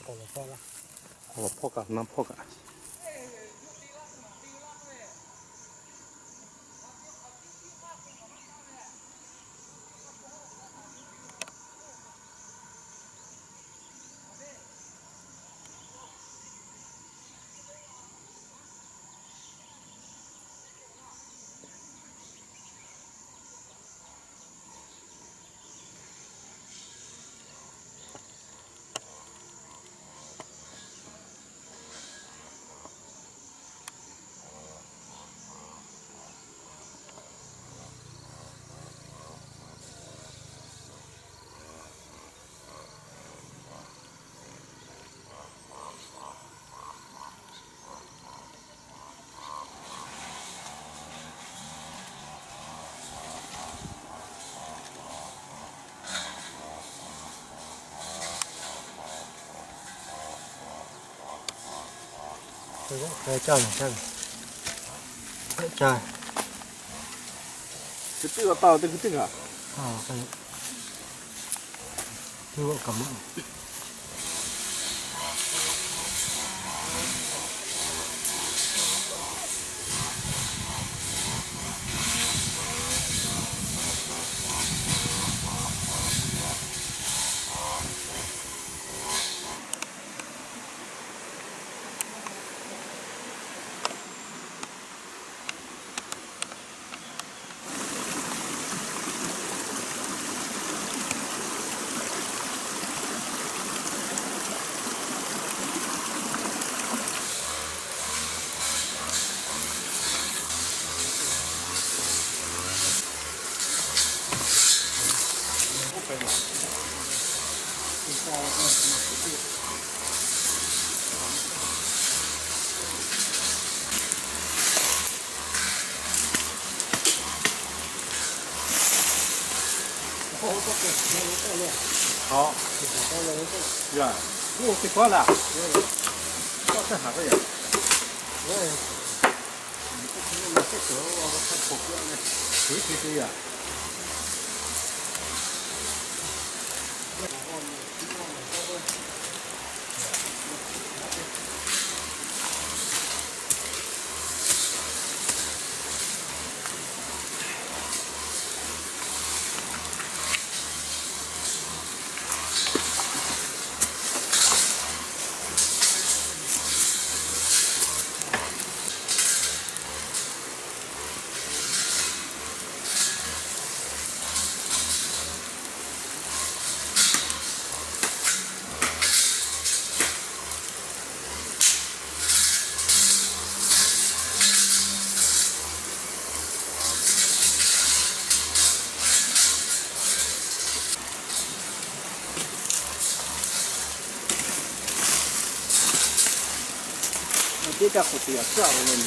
Awˬ lawn hpawˇ kaꞈ, na hpawˇ kaꞈ. Hk'e caˇ, hk'e caˇ. Hk'e teˇ g'aˇ taˇ, teˇ hkui teˇ g'aˇ. Teˇ g'aˇ kaꞈ maˇ. Teˇ kaˇ k'awꞈ te yaꞈ tcuhˉ a ve le.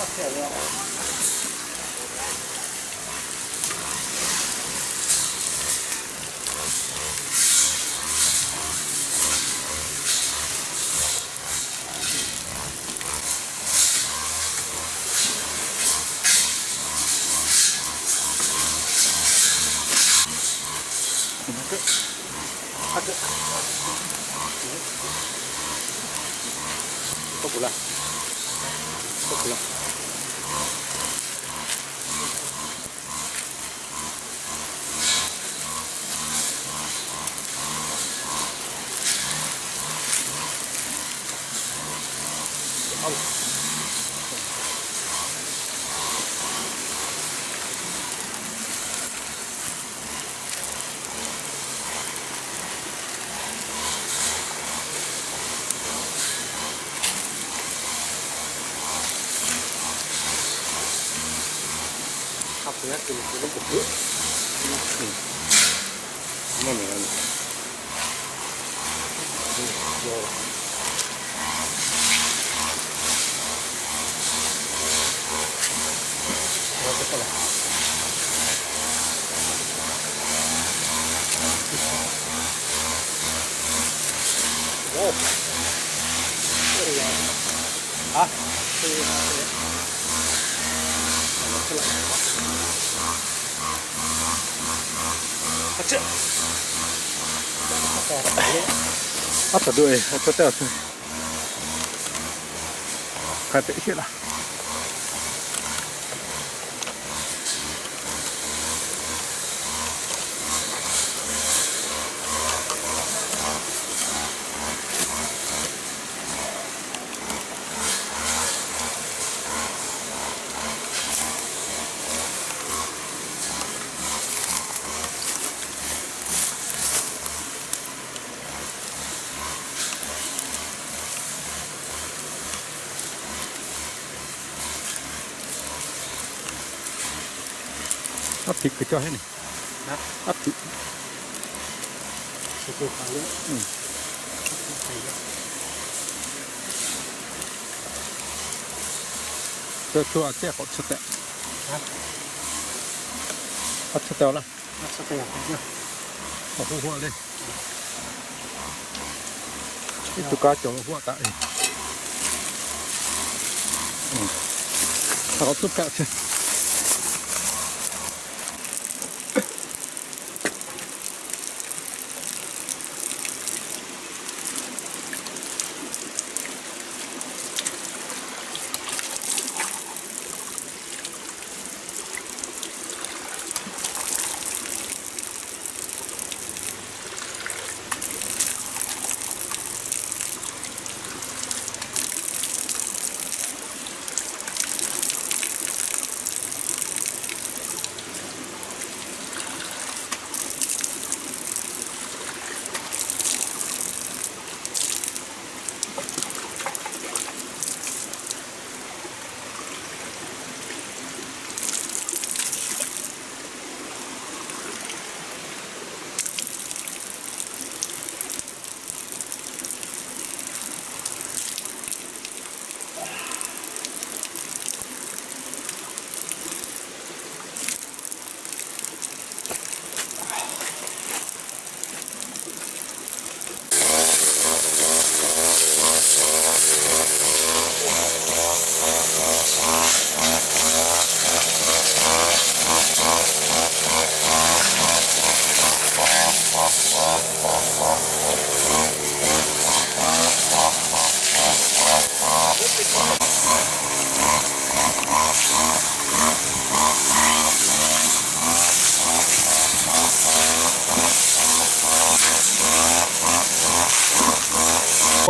Aˉ taˍ duˆ e, aˉ taˍ teˇ aˬ hk'a teꞈ sheˆ laˇ. Aˉ hpiꞈ kuiˬ cawˬ heˆ neˬ. Aˉ hpiꞈ. Chaw chaw a chehˇ k'awꞈ chehˇ tehꞈ. Aˉ chehˇ tehꞈ laˇ. Awˬ hoˆ hoˆ le. Iˉ tu kaˇ cawˬ lo hoˆ taꞈ e. Hk'aˬ k'awꞈ tcuhˉ kaˆ chehˇ.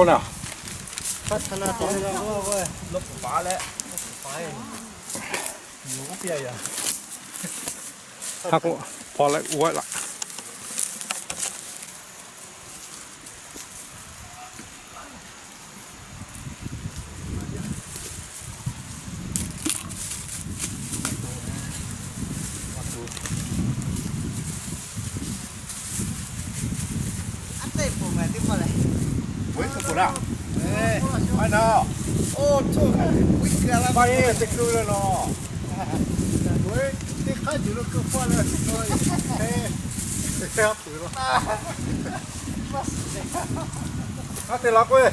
K'o na, ha k'o, paw leh uaˆ laꞈ. Aˉ teˇ pon meh teˇ pawˆ leh. Weh tuˬ pon laˇ. Aˉ na, awˬ Maˇ heˆ, teˇ keu le law. Teˇ hk'aˇ juˬ lo keu hpaˇ le, teˇ hk'aˇ peuˬ law. Haˉ te la k'oˆ ve.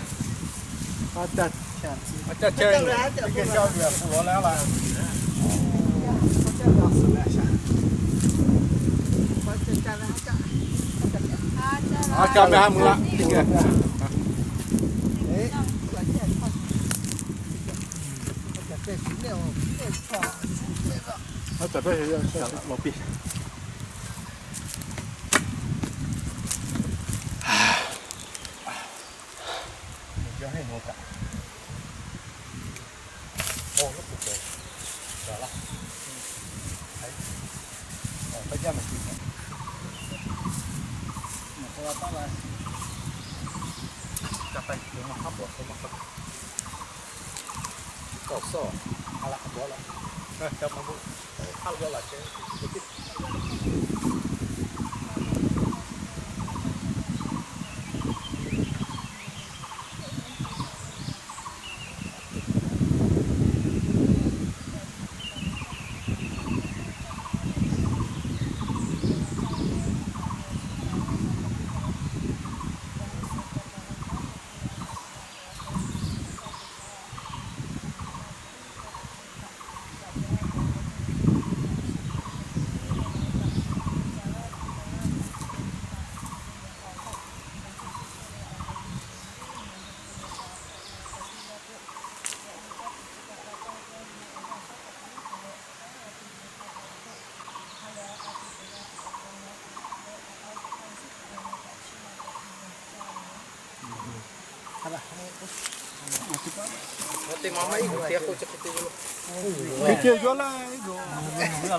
A ca chehˇ, teˇ geh caˇ ve a hpu law leh a laˇ. A ca meh haˉ mui laˇ teˇ geh. Aˉ taˍ pehˇ lawˬ piˇ. Hk'e ceh yawˇ laˇ,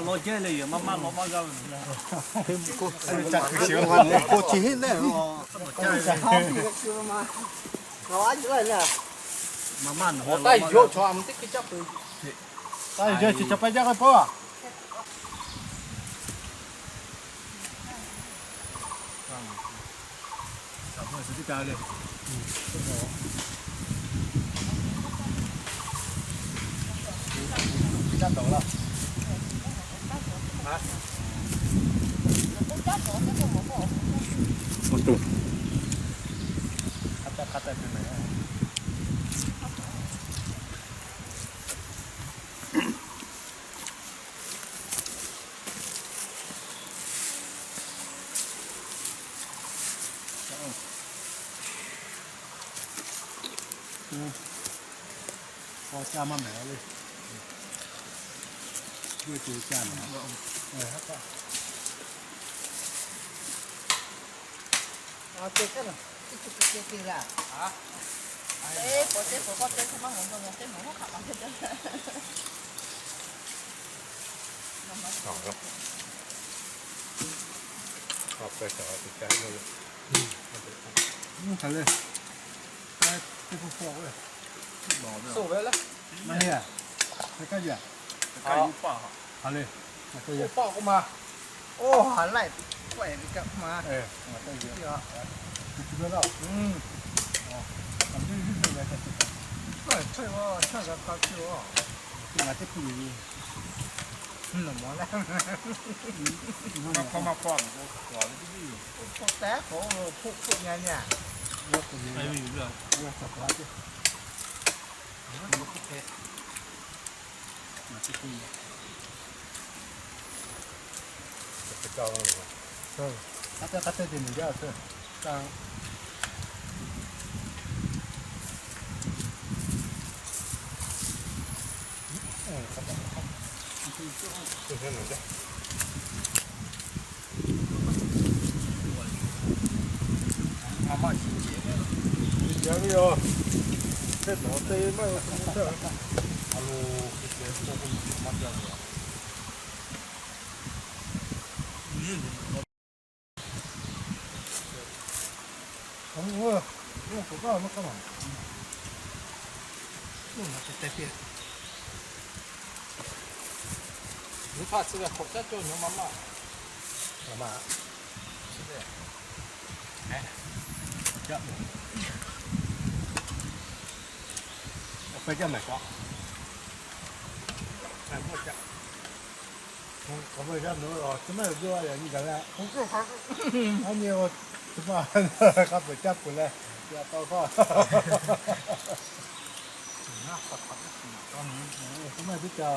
lawˬ jehˇ le yoˬ, maˇ maˇ lawˬ maˇ g'a ve. K'o chi heˆ lehˬ, maˇ maˇ nawˬ taˇ yawˇ chaw a mvuh teˇ hkui caˇ peuˬ. Taˇ yawˇ chi ca pa jaˇ k'ai pawˆ. K'awꞈ ve yaˇ nawˬ a, chi ma yawˇ a yaꞈ nyi gaˬ la. Aˉ nyi, chi ma hk'a peu-eˬ caˇ peuˬ leh, yaꞈ taw k'o, chi ma teˇ ca,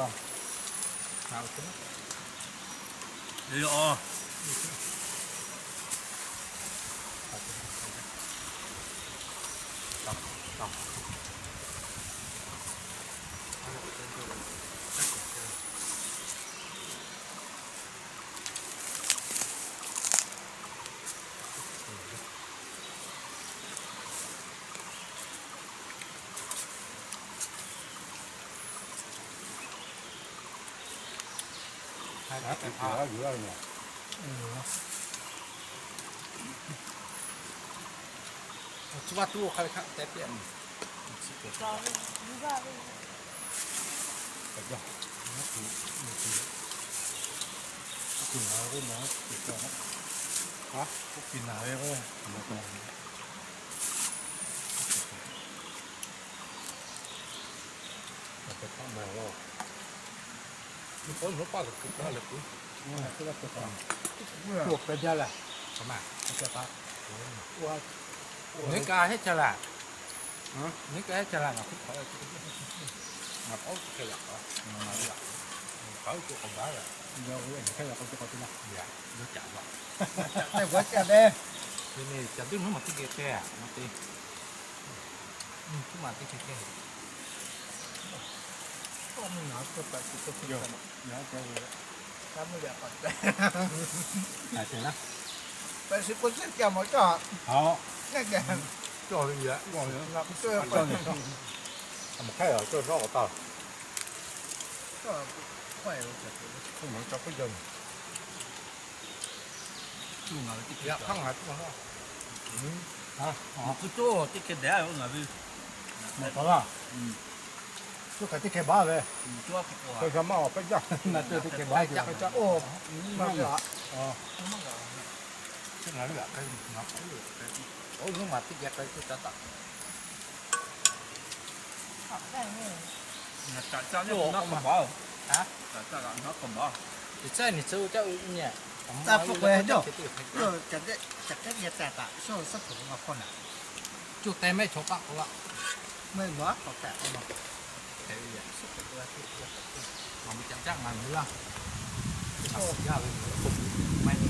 Chi ma tuˬ hk'a ve hk'aˆ teh piˇ a. Nyiˇ ka heˆ ca laˬ. Nyiˇ ka heˆ ca laˬ ngaˬ hk'oˆ hk'aw. Ngaˬ k'aˉ tuˬ hk'e yaꞈ k'aw, ngaˬ yaꞈ k'aw, ngaˬ k'aˉ tuˬ k'awꞈ baˬ yaꞈ. Yawˇ hk'e yaꞈ k'aw tuˬ k'awꞈ te laˇ. Yaꞈ, yawˇ caꞈ laˇ. Caꞈ te g'aw caꞈ te. Te ne caꞈ teˇ nuˇ maˬ teˇ geh te, maˬ te. Tuˇ maˬ teˇ geh te. Yaꞈ hk'aˇ ngaˬ teˇ hkeh dehꞈ-a yoˬ ngaˬ ve. Maꞈ k'aw laˇ. Teˇ hkeh teˇ hkeh baˉ ve. Hk'e g'a maˇ awˬ pehˇ jaˇ. Ngaˬ teˇ hkeh baˉ jaˇ. Oˇ, ngaˬ ve a, ngaˬ k'oˆ ve, ngaˬ k'oˆ ve, oˇ, ngaˬ teˇ geh k'ai tuˬ ca taˍ. Ngaˬ caꞈ caˇ leh naˉ k'awꞈ baˬ-oˬ. Caꞈ caˇ g'aꞈ naˉ k'awꞈ baˬ. Teˇ caˇ nyi tcuhˉ caˇ u nyi. Taˇ hpu k'ai jaˇ. Caꞈ kehˉ, caꞈ kehˉ geh caˇ taˍ, suhˉ suhˉ hpehꞈ ve maˇ hpawˇ naˍ. Coˇ teh mehˆ chaw taˆ k'oˆ laˇ. Mehˆ maˇ k'awꞈ tehꞈ k'oˆ ma. Ngaˬ ve caꞈ caˇ ngaˬ nyi laˇ. Yaˇ ve maˇ nyi.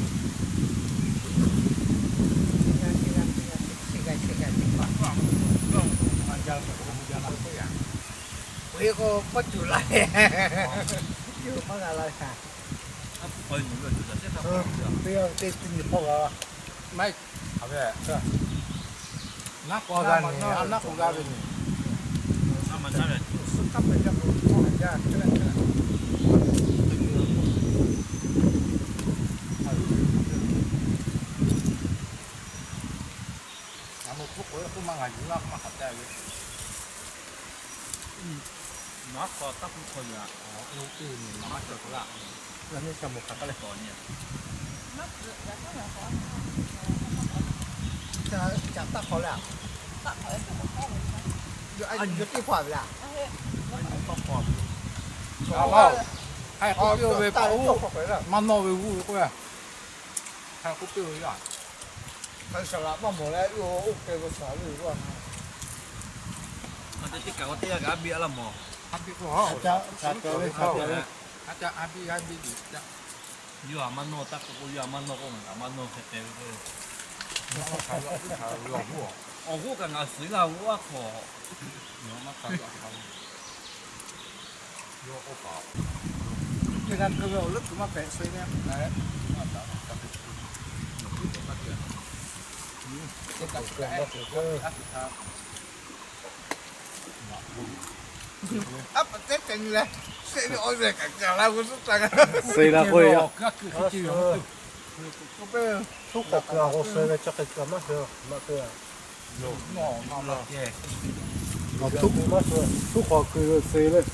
Ve k'o pawˇ cuˬ la ve, cuˬ maˇ g'a la ve. Teˇ teˇ nyi hpawˇ g'a la. Maˇ heˆ, a ve, naˉ k'awꞈ g'a nyi, a naˉ k'awꞈ g'a ve nyi. Ngaˬ meuꞈ k'oˆ k'o, k'oˆ maˇ ngaˬ yuˬ laˇ k'o maˇ hk'aˬ te ve. Naˉ k'awꞈ taˇ k'oˆ k'o yaꞈ, oˇ teˇ nyi maˇ maˇ cawˬ k'oˆ laˇ. Yaꞈ nyi ca mawˬ hk'aˬ hk'a leh k'awꞈ nyi. Ca taˇ hk'awꞈ leh a, yawˇ teˇ hpaˍ ve a. Hk'e k'oˆ piˇ-oˆ ve, maˇ nawˇ ve g'uˇ ve k'oˆ ve, hk'e k'oˆ piˇ ve yaˇ. Hk'e saˍ laꞈ maˇ mawˬ leh, oˇ hk'e ve saˍ laꞈ ve g'uˇ a. Teˇ kaꞈ k'o teˇ g'aˇ kaꞈ a biˇ a laˇ mawˬ. A biˇ a biˇ a biˇ. Yawˇ a maˇ nawˇ taˇ k'oˆ k'o, yawˇ a maˇ nawˇ k'o, ngaˬ kaꞈ maˇ nawˇ hk'e te ve k'o, awˬ g'oˇ kaꞈ ngaˬ suhˍ laˇ g'uˇ a hk'aw. Yawˇ maˇ hk'a, yawˇ k'oˆ kaꞈ, yawˇ g'a keu ve awˬ leuˉ kuiˬ maˇ hpehꞈ suh ve. Aˉ pa teˉ te nyi leh, suh ve awˬ lehˬ kaꞈ kaꞈ la ve suhˉ taˇ g'a. Suh la k'oˆ ve yaˇ. K'oˆ ve, suhˉ k'awꞈ keu a k'o suh ve chi hk'e kaꞈ maˇ suh, maˇ suh. Awˬ htoꞈ maˇ suh, suhˉ k'awꞈ keu ve suh leh.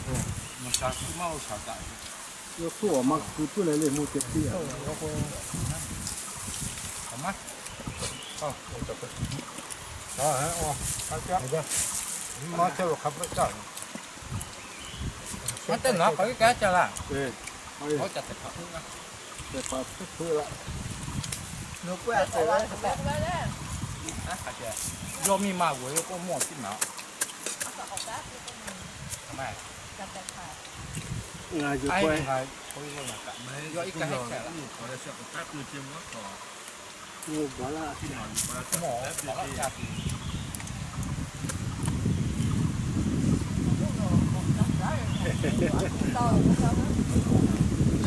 Yawˇ suhˉ awˬ ma keu puiˉ leh leh mvuhˇ ceh piˇ a. Maˇ chehˇ lo hk'a peu-eˬ caˇ. Maˇ teˇ naˍ k'awꞈ iˉ kaˉ ca laˇ. Yawˇ miˇ ma g'uiˬ ve k'oˆ mawˇ tiˉ maˍ.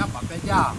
Yaˇ paˍ pehˇ jaˇ.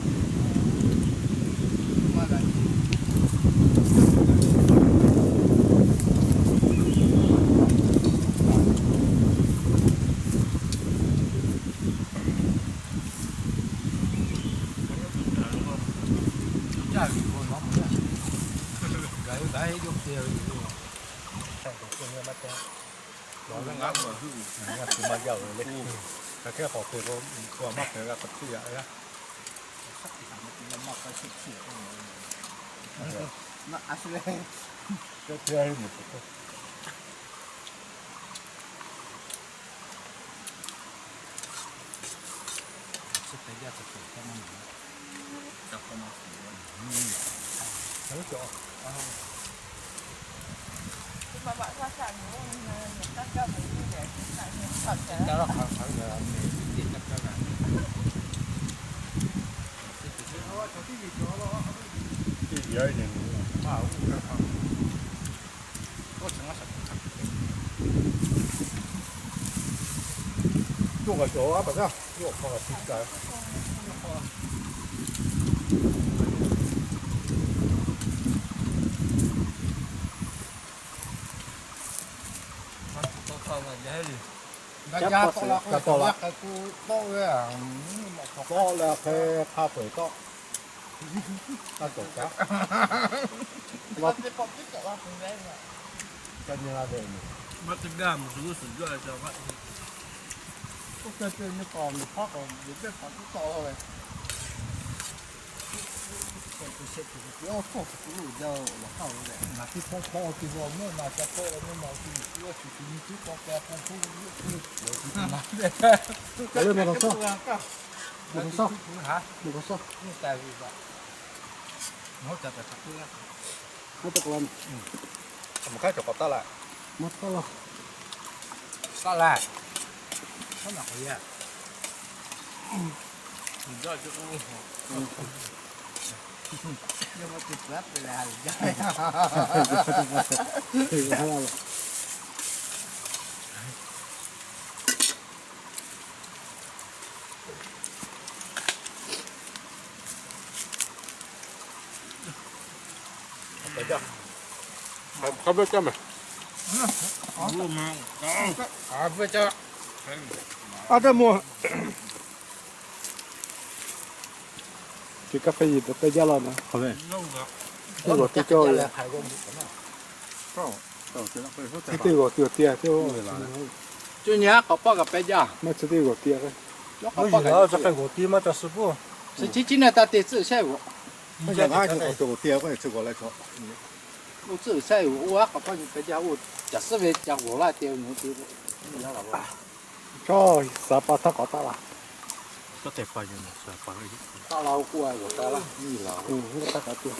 Tawˆ leh hk'e hk'a peu-eˬ tawˆ. Taˇ cawˬ caˉ. Ca nyi la ve. Oˇ hk'e te nyi k'awꞈ miˬ hpaˇ k'awꞈ ve teˇ hpaˍ tuˉ tawˆ la ve. Oˇ hk'e te sheˆ tuˬ ve oˇ hk'aw tuˬ lo jaˇ laˬ hk'aˇ ve leh, ngaˬ teˇ hpawˇ hpawˇ te ve awˬ meuˇ na ca hkawˇ ve meuˇ ma oˇ te miˬ tuˉ a shuˍ shuˍ nyi tuˉ k'awꞈ k'ai k'o hk'oˆ ve teˇ hpaˍ. Mvuhˇ hk'aˇ cawˬ k'awꞈ taˉ laˇ. Maˇ taˉ laˇ. Taˉ laˇ. Hk'a biˇ caˇ mehˍ. A teˇ mvuh. Chi kaˇ hk'e yiˬ pehˇ jaˇ law na. Teˇ g'awˬ teˇ cawˇ ve. Chi teˇ g'awˬ teˇ g'awˬ tiˇ a teˇ. Cuˇ nyi a k'awꞈ pawˆ kaꞈ pehˇ jaˇ. Maˇ chi teˇ g'awˬ tiˇ a k'o. Chi hk'e g'awˬ tiˇ maˇ ca suh puˇ. Chi chi chi na ta te tcuhˇ shehˆ g'awˬ. Maˇ ca g'aˇ nyi k'awꞈ cawˬ g'awˬ tiˇ a k'o chi g'awˬ leh chaw. Oˇ tcuhˇ shehˆ g'awˬ oˇ a k'awꞈ pawˆ nyi pehˇ jaˇ oˇ. Caˬ suhˉ ve ca g'awˬ laˇ te nyi te. Chaw, saˍ pa htaˇ k'awꞈ taˆ laˇ. Taˆ la oˇ k'oˆ a g'awˬ taˆ laˇ. Oˇ taˆ kaꞈ tuˬ.